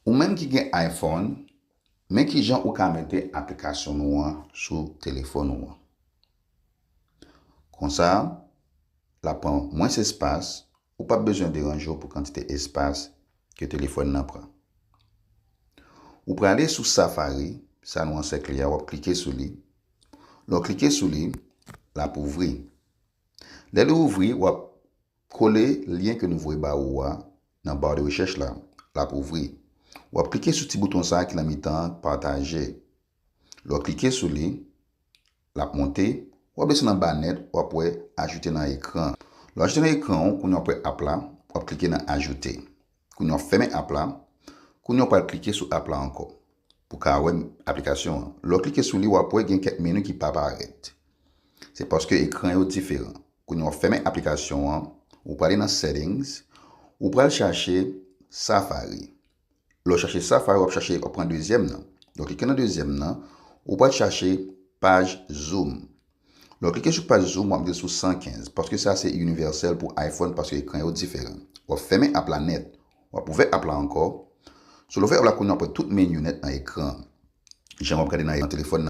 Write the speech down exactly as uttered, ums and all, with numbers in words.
Ou menm ki gen iPhone, men kijan ou ka mete aplikasyon nou an sou telefòn ou an. Konsa, l ap pran mwens espas, ou p ap bezwen deranje w pou kantite espas ke telefòn nan pran. Ou prale sou Safari, sa nou ansèkle a, w ap klike sou li. Lè w klike sou li, l ap ouvri. Lè li ouvri, w ap kole lyen ke nou voye ba ou a nan ba de rechèch la, l ap ouvri. W ap klike sou ti bouton sa a ki nan mitan an, pataje. Lè w klike sou li, l ap monte, w ap desann anba nèt, w ap wè ajoute nan ekran. Lè w ajoute nan ekran ou, kounye a w ap wè app la, w ap klike nan ajoute. Kounye a w ap fèmen app la, kounye a w pral klike sou app la ankò pou ka wè aplikasyon an. Lè w klike sou li, w ap wè gen kèk meni ki pa parèt. Se paske ekran yo diferan. Kounye a w ap fèmen aplikasyon an, ou prale nan settings, ou pral chache Safari. Lè w chache Safari, w ap chache, w ap pran dezyèm nan. Lè w klike nan dezyèm nan, ou pral chache paj Zoom. Lè w klike sou paj Zoom, w ap mete sou san kenz, paske sa se inivèsèl pou iPhone, paske ekran yo diferan. W ap fèmen app la nèt, w ap ouvè app la ankò. Sou lè w fè app la kounye a, w ap wè tout meni yo nèt nan ekran an. Jan w ap gade nan, nan telefòn